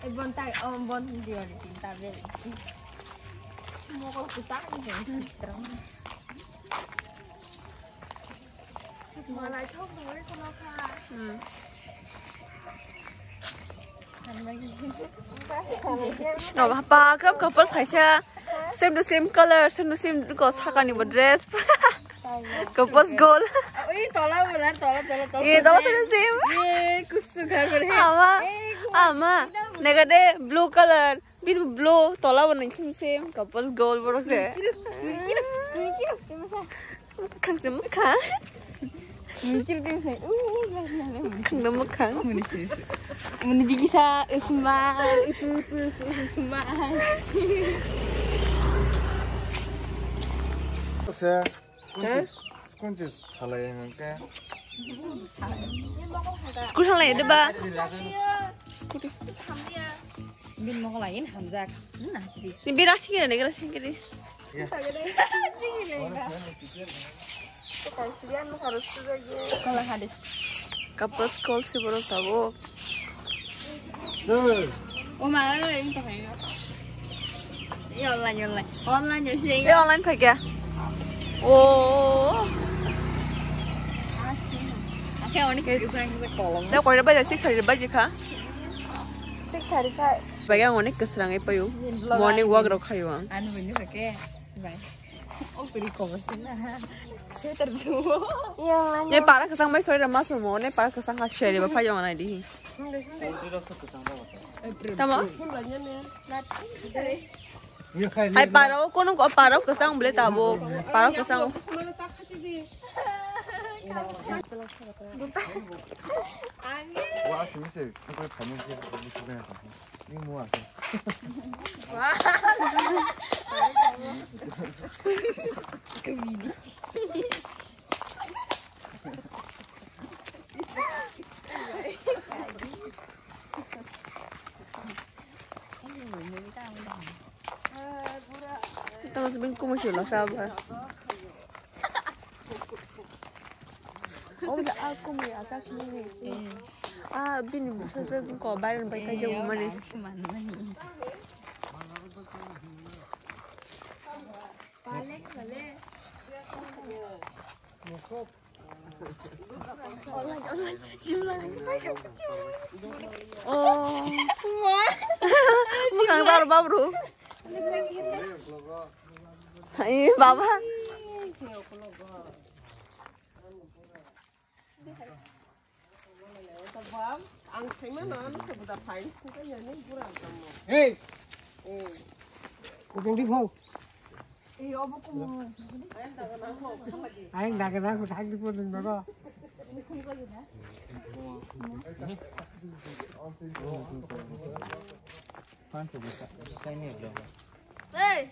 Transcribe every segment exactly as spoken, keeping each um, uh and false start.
Eh, bon tai, oh, bon Diwali tin ta bel. Mokol kwchak ni bel sitra. Malai thok dungri kono kha. Hmm. Snow hapa kap kapal saisa. Same to same color, same to same ko sakani bo dress. Kapos goal. Ui, tola bola, tola, tola, tola. Ye, tola same to same. Ye, kusu ghar ghar hai. Ama, ama. Nega de blue color. Bini blue, tola bo nang same same. Kapos goal borok se. Kiro, kiro, kiro, kiro, kiro, kiro, kiro. Khang se mukhang. Mikir din sai. Uh, uh, uh, uh, uh. Khangno mukhang. Muni sis. Muni bigi sa, smile, smile. Sa, kunci, kunci salai yang ke. School halai de ba? School. Bin mo ko lain hamjak. Na, di. Ni bira singkiri, ni bira singkiri. Couples call se borok tabuk. Oma, oi, ini tak kayak. Ya online, ya online. Online ya sih. Eh, online pakai ya? Oh. Oke, onik. Oke. Dah, kau dapat six hari baje kah? Six hari kah? Bagi ang onek keserang apa yuk? Morning walk rok kayu ang. Anu ini pakai. Bye. Oh, beri kau sih nah. Sweater tuh. Yang lain. Ini para kesang mai sweater mas mo. Ini para kesang kasih ada apa yang ada di. Tama. Hai paro, kono ko paro kesang beli tabo. Paro kesang. Wa simi se, ko kami ke, ko kami ke. Ini mua. Wah. Kita masih bingkung masih lah sabar. Oh, ya aku mau ya tak sini. Ah, bini sosok kau bayar bayar aja mana. Oh. Mukhang tar babru. Hai baba. Ang saimano, ano se buda fine, kuka yani gura tamo. Hey. Eh. Kutung di phau. Eh, obo kumu. Ayang daga na ko thang di phone nang daga. Hey.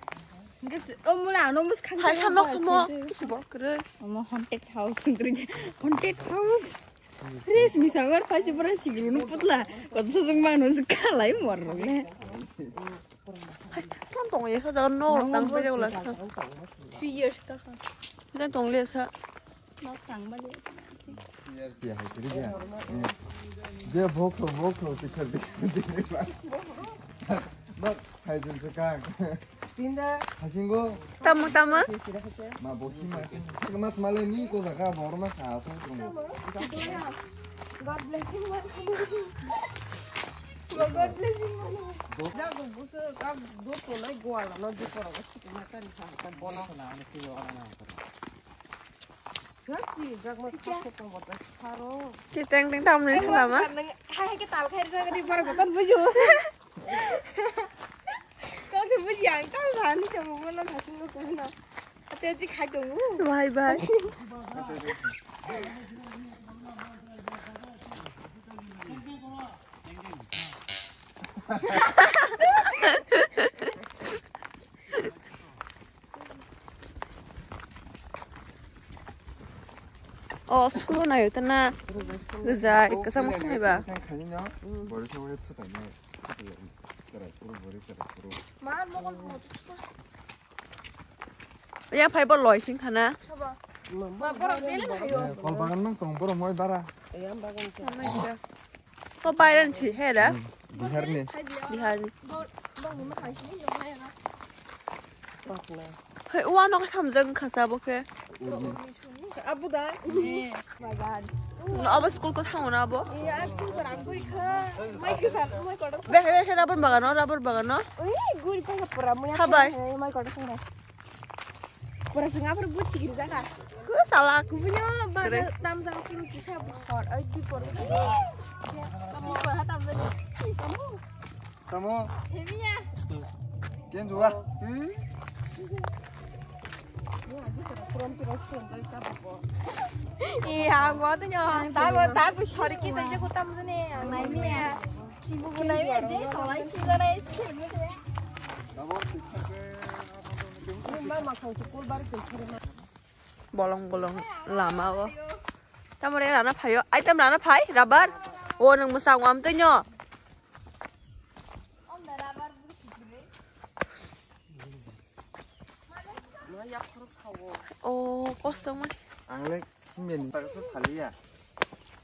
Hai, samlok samo. Kisi borok kwrwi. Omo haunted house, haunted house. Res misangor phaisi pura sigrunu putla. Kotsa jeng mangno se khalai morrok le. Hai, ton tong ye kha jaga no tang pe jaga la sa. Three years ka kha. Dan tong le sa. Nok tang ba le. Ya, ya, hai, kiri ya. Je bokro, bokro, tikar, tikar, tikar. Nok, hai, jun se kang. Tinda. Hasingo. Tamo, tamo. Ma, bosi ma. Mas male ni ko jaga, bor ma sa, so, so. God bless you, man. God bless you, man. Jago buso, kab, do to nai, goala, no, do to, na, tari sa, ta, bona. Chiteng teng tam ni sala ma. Hai ke tal khai ri ri para gotan bujo. Kau tu bujo ang tal sani kamu mana hasil tu na. Ate ate khai tu. Bye bye. O, sulo nayo tana. Gajai, kasang masang naiba. Ya, phai bo loi sing khana. Kol bagan nang tong, borok moi bara. O Byron si, he da? Bihar ni. Bihar ni. Hei, uano ka samjak wngkha sa bo khe. Abu da? Abo school ko thango na abo? Iya, aku barang guri kha. Mai kisa, mai kotor. Bekhe, bekhe rubber bagano, rubber bagano. Ui, guri kha pura mai. Habai. Mai kotor kha. Pura sing apa buat sih giri jaga. Ku salah. Ku punya baga tam jaga pun kisah bukhor. Ai di por. Kamu kuat tam jaga. Kamu. Tamo. Hemiya. Ken juwa. Hmm? Iya, gua tuh nyo. Tahu, tahu, sorry kita aja kota mana nih. Nai miya. Ibu guna ya, je, kalau ibu guna ya, sih, gitu ya. Mama kau sekolah baru tuh. Bolong bolong lama o. Tamore rana phaio. Ai tam rana phai, rabar. O nang musang wam tenyo. O kosto mo. Ang le himeni tak so saliya.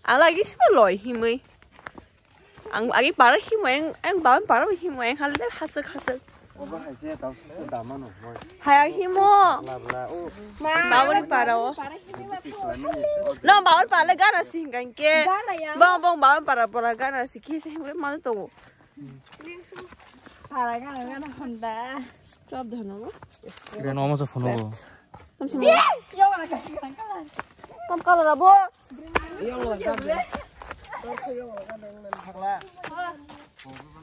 Ang lagi sima loi himui. Ang agi para himui ang, ang bawan para himui ang hal hasuk hasuk. Obo hai je tau se dama no moi. Hai ang himo. Bla bla o. Bawan para o. No bawan para le gana sing kan ke. Bong bong bawan para para gana si ki se himui ma to. Para gana gana honda. Stop de no. Kira no mo so phone. Tamsi mo. Yo mana kasi kan kala. Tam kala rabo.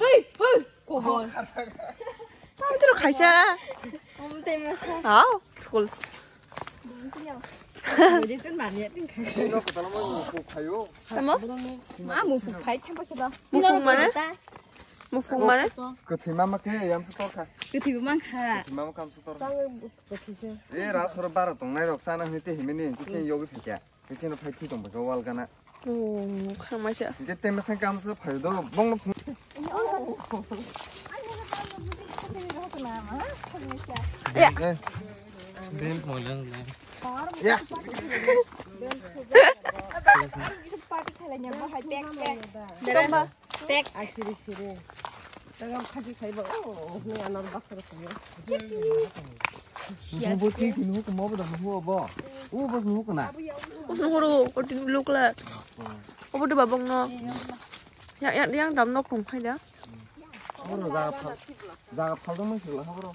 Hei, hei, kobor. Tam tiro khaisa. Om tema sa. Hao, cool. Jadi sen mania tin khaisa. Ino kepala mau mukuk kayu. Sama? Ma mukuk khai thempa sudah. Mukuk mana? Mukuk mana? Kethi mama ke yam setor kha. Kethi mama kha. Kethi mama kam setor. Eh, ras horo bara tongnai rok sana hini te himini, kiching yogi phikya. Kiching no phai thi tong baka wal gana. Oh, khang maisa. Ke te masang kam se phai do, bong no phung. Ya. Eh. Bel molang na. Ya. Party khala nya bahai tek tek. Dera. Tek. Ai siri siri. Tagam khaji khaiba. Oh, ni anor bakar khayo. Sias. Bo ti ti nuhu ko mo bo da nuhu bo. U bo nuhu ko na. Nuhu ro ko ti luk la. Obo de babang no. Ya ya yang dam nok rung khai da. Abo no jaga phal. Jaga phal dong mai sila habro.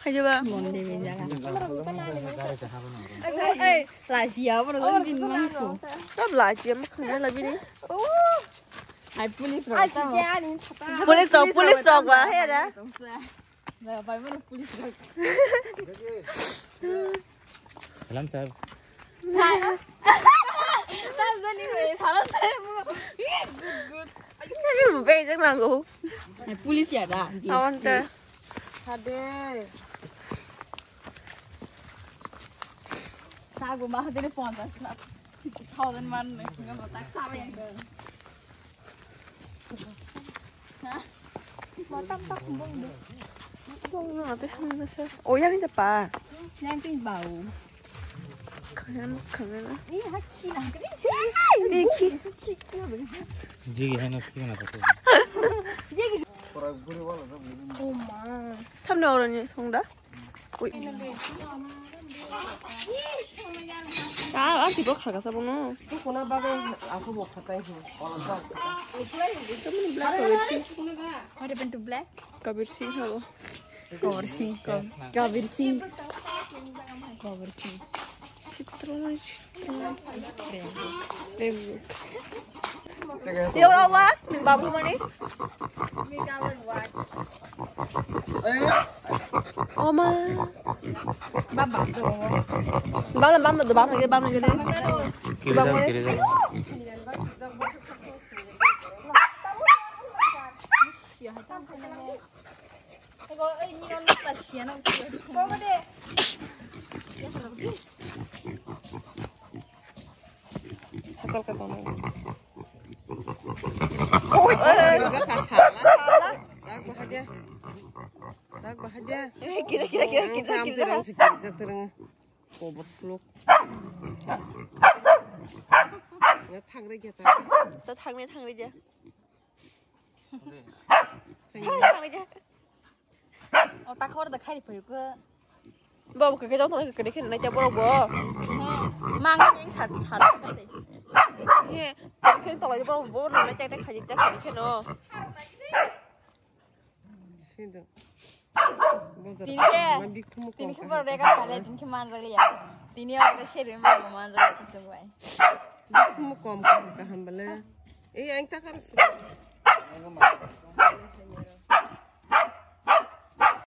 Khaijaba. Mon de bin jaga. Ei, ei, lajiya, boro, oh, bin mangko. Tab lajiya, ma khana labini. Oh. Ai, police rok. Police rok, police rok ba, he da. Jaga bai mano police rok. Salam, sir. Salam, sir. Good, good. Bejak nango. Ai, police ya da. Awan ta. Hade. Sago ma hade ponchas lakh. Thousand man ne, nggak mau tak sama yang. Hah? Matam tak kumbang deh. Kumbang nanti hamil sa. Oh, yang ini apa? Yang ini bau. Kaya makan na. Ini haki na. Ini ki. Jigi hai na ki na ta. Jigi. Oh ma. Samne oro ni song da. Ui. Ah, ah, tibo khaga sabo no. Tu kona babe aku bo khatai ho. Samne black. What happened to black? Kabir Singh habo. Kabir Singh, Kab-, Kabir Singh. Kabir Singh. Chitra, chitra. Rembu. Rembu. Yo, rawak, babu mani. Oma. Baba, do. Baba, baba, do, baba, baba, baba. Kiri jam, kiri jam. Sakal ka tongo. Oi, oi, oi. Dak bahai dia. Dak bahai dia. Kira, kira, kira, kira, kira. Terang si kira terang. Kobor slok. Ya thangre kita. Ta thangre, thangre dia. O ta khor da khairi phayo ko. Bo kake jong tong kake khe nai cha borok bo. He, mang eng sat sat ka se. He, kake tong lai borok bo nai cha ta khaji ta kake no. Sido. Tini khe, tini khe borok rega sale, tini khe manjak liya. Tini o ke seri borok manjak liya kisung bai. Bikhumu kom kom kaham bale. Ei ang ta kar su.